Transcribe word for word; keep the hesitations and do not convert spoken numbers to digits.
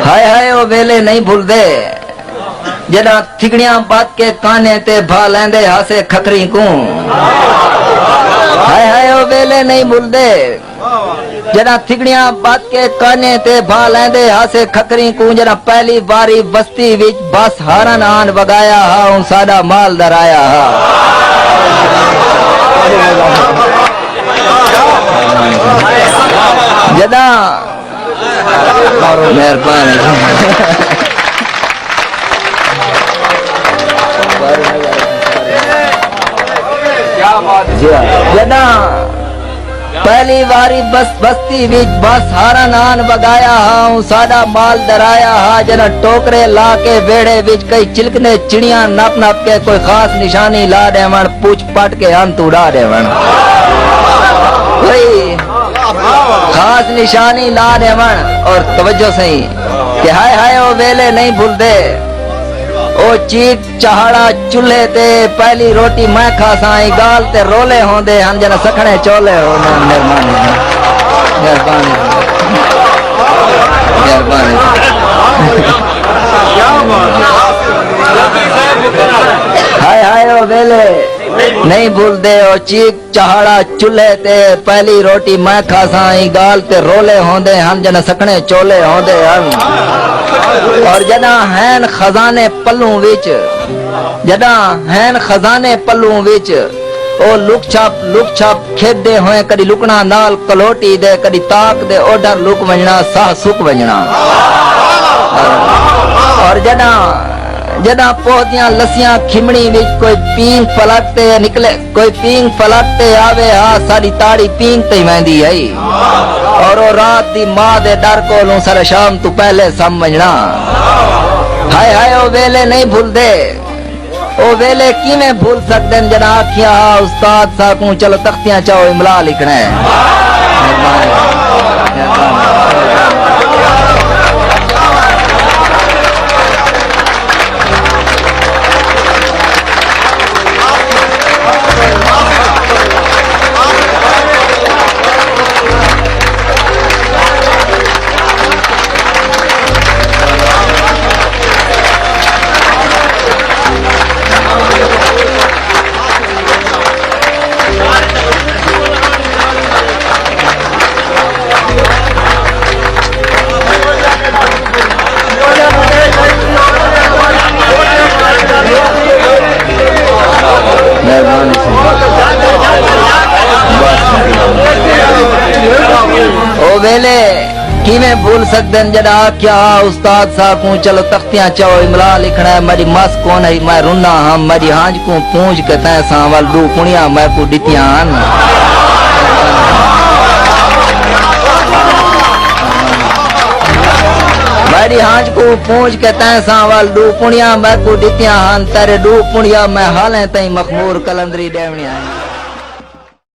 ہائے ہائے او ویلے نہیں بھلدے، جݙاں تھڳڑیاں ٻدھ کے کانے تے بھا لیندے ہاسے کھکھریں کوں۔ ہائے ہائے او ویلے نہیں بھلدے، جݙاں تھڳڑیاں ٻدھ کے کانے تے بھا لیندے ہاسے کھکھریں کوں۔ جݙاں پہلی واری وستی وچ بس ہارن آن وڳایا ہا، اوں ساݙا مال در آیا ہا۔ جݙاں مہربانی۔ جݙاں پہلی واری بس بستی وچ بس ہارن آن وڳایا ہا، اوں ساݙا مال در آیا ہا۔ جݙاں ٹوکرے لا کے ویڑھے وچ کئی چلکنے چڑیاں نپ نپ کے کوئی خاص نشانی لا ݙیوݨ، پوچھ پٹ کے ہن توں اݙا ݙیوݨ۔ کوئی خاص نشانی لا ݙیوݨ۔ اور توجہ سئیں کہ ہائے ہائے او ویلے نہیں بھلدے۔ او چیک چہاڑا چولھے تے پہلی روٹی میں کھاساں، ایں ڳالھ تے رولے ہوندے ہن جݙاں سکھݨے چولے ہوندے ہن۔ مہربانی، مہربانی، مہربانی۔ ہائے ہائے او ویلے نہیں بھلدے، او چیک چہاڑا چولھے تے پہلی روٹی میں کھاساں، ایں ڳالھ تے رولے ہوندے ہن جݙاں سکھݨے چولے ہوندے ہن۔ اور جݙاں ہین خزانے پلوں وچ، جݙاں ہین خزانے پلوں وچ، او لک چھپ لک چھپ کھیݙدے ہوئیں، کݙی لکݨا نال کلوٹی دے، کݙی تاک دے اوڈھر لک ونڄݨا، ساہ سک ونڄݨا۔ اور جݙاں، جݙاں پوہ دیاں لسیاں کھمڑی وچ کوئی پینگ پلک تے نکلے، کوئی پینگ پلک تے آوے ہا، ساݙی تاڑی پینگ تے ویندی ہئی۔ اور او رات دی ماء دے ݙر کولوں سر شام توں پہلے سم ونڄݨا۔ ہائے ہائے او ویلے نہیں بھلدے۔ او ویلے کیویں بھل سڳدن جݙاں آکھیا ہا استاد ساکوں، چلو تختیاں چاؤ املا لکھݨا ہے۔ مہربانی۔ مہربانی سئیں۔ او ویلے کیویں بھل سڳدن جݙاں آکھیا ہا استاد ساکوں، چلو تختیاں چاؤ املا لکھݨا ہے۔ میݙی مس کون ہئی، میں رنا ہم، میݙی ہنج کوں پونجھ کے تیں ساں ول ݙو پݨیاں میکوں ݙتیاں ہن۔ میݙی ہنج کوں پونجھ کے تیں ساں ول ݙو پݨیاں میکوں ݙتیاں ہن، تیݙے ݙو پݨیاں میں حالیں تئیں مخمور قلندری ݙیوݨیاں ہن۔